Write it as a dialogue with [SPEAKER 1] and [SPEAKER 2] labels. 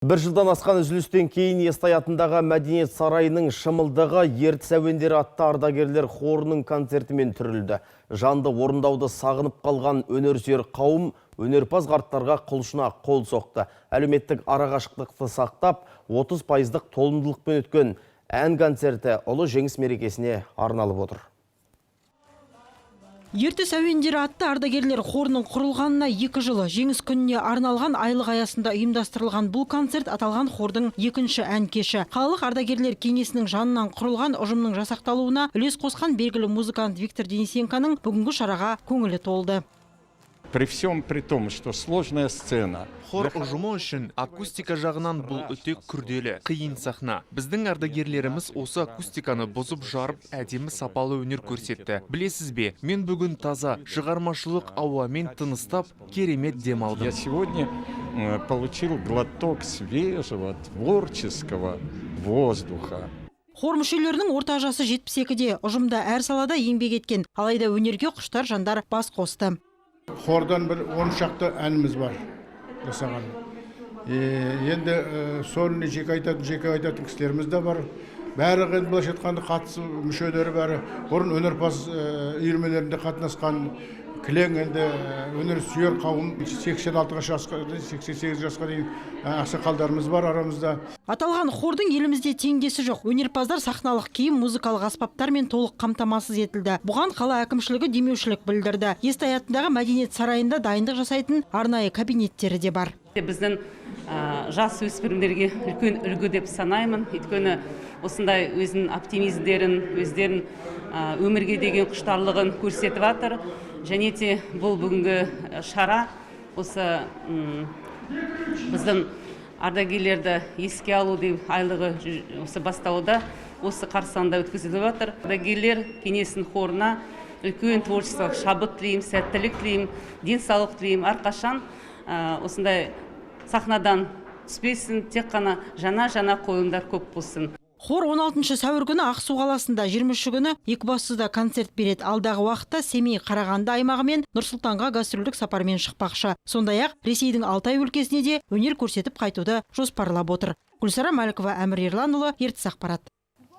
[SPEAKER 1] Бір жылдан асқан үзілістен кейін Естай атындағы мәдениет сарайының шымылдығы «Ертіс әуендері» атты ардагерлер хорының концертімен түрілді. Жанды орындауды сағынып қалған өнерсүйер қауым өнерпаз қарттарға құлшына қол соқты. Әлеуметтік арақашықтықты сақтап, 30 пайыздық толымдылықпен өткен ән концерті ұлы жеңіс мерекесіне арналып отыр.
[SPEAKER 2] «Ертіс әуендері» атты ардагерлер хорының құрылғанына 2 жылы. Жеңіс күніне арналған айлық аясында ұйымдастырылған бұл концерт – аталған хордың екінші ән кеші. Қалалық ардагерлер кеңесінің жанынан құрылған ұжымның жасақталуына үлес қосқан белгілі музыкант Виктор Денисенконың бүгінгі шараға көңілі толды.
[SPEAKER 3] При всем при том, что сложная сцена.
[SPEAKER 4] Хор ұжымы үшін акустика жағынан бұл өте күрделі, қиын сахна. Біздің ардагерлеріміз осы акустиканы бұзып жарып, әдемі, сапалы өнер көрсетті. Білесіз бе, мен бүгін таза шығармашылық ауамен тыныстап, керемет демалдым.
[SPEAKER 3] Я сегодня получил глоток свежего творческого воздуха.
[SPEAKER 2] Хор мүшелерінің орта жасы 72-де. Ұжымда әр салада еңбек еткен, алайда өнерге құштар жандар бас қосты.
[SPEAKER 5] Хордан бір 10 шақты әніміз бар жасаған. Енді сольный жеке айтатын кісілеріміз де бар. Бәрі енді былайша айтқанда, қатысу мүшелері бәрі бұрын өнерпаз үйірмелерінде қатынасқан, кілең енді өнер сүйер қауым. 86 жасқа, 88 жасқа дейін ақсақалдарымыз бар арамызда.
[SPEAKER 2] Аталған хордың елімізде теңдесі жоқ. Өнерпаздар сахналық киім, музыкалық аспаптармен толық қамтамасыз етілді. Бұған қала әкімшілігі демеушілік білдірді. Естай атындағы мәдениет сарайында дайындық жасайтын арнайы кабинеттері де бар.
[SPEAKER 6] Біздің жас өспірімдерге үлкен үлгі деп санаймын, өйткені осындай өзінің оптимиздерін, өздерін өмірге деген құштарлығын көрсетіп жатыр. Және де бұл бүгінгі шара осы біздің ардагерлерді еске алу деп айлығы осы бастауда, осы қарсаңда өткізіліп жатыр. Ардагерлер кеңесінің хорына үлкен творчестволық шабыт тілеймін, сәттілік тілеймін, денсаулық тілеймін. Әрқашан осындай сахнадан түспесін, тек қана жаңа жаңа қойылымдар көп болсын.
[SPEAKER 2] Хор 16 сәуір күні Ақсу қаласында, 23 күні Екібастұзда концерт береді. Алдағы уақытта Семей, Қарағанды аймағы мен Нұр-Сұлтанға гастрольдік сапармен шықпақшы. Сондай-ақ Ресейдің Алтай өлкесіне де өнер көрсетіп қайтуды жоспарлап отыр. Гүлсара Мәлікова, Әмір Ерланұлы, Ертіс ақпарат.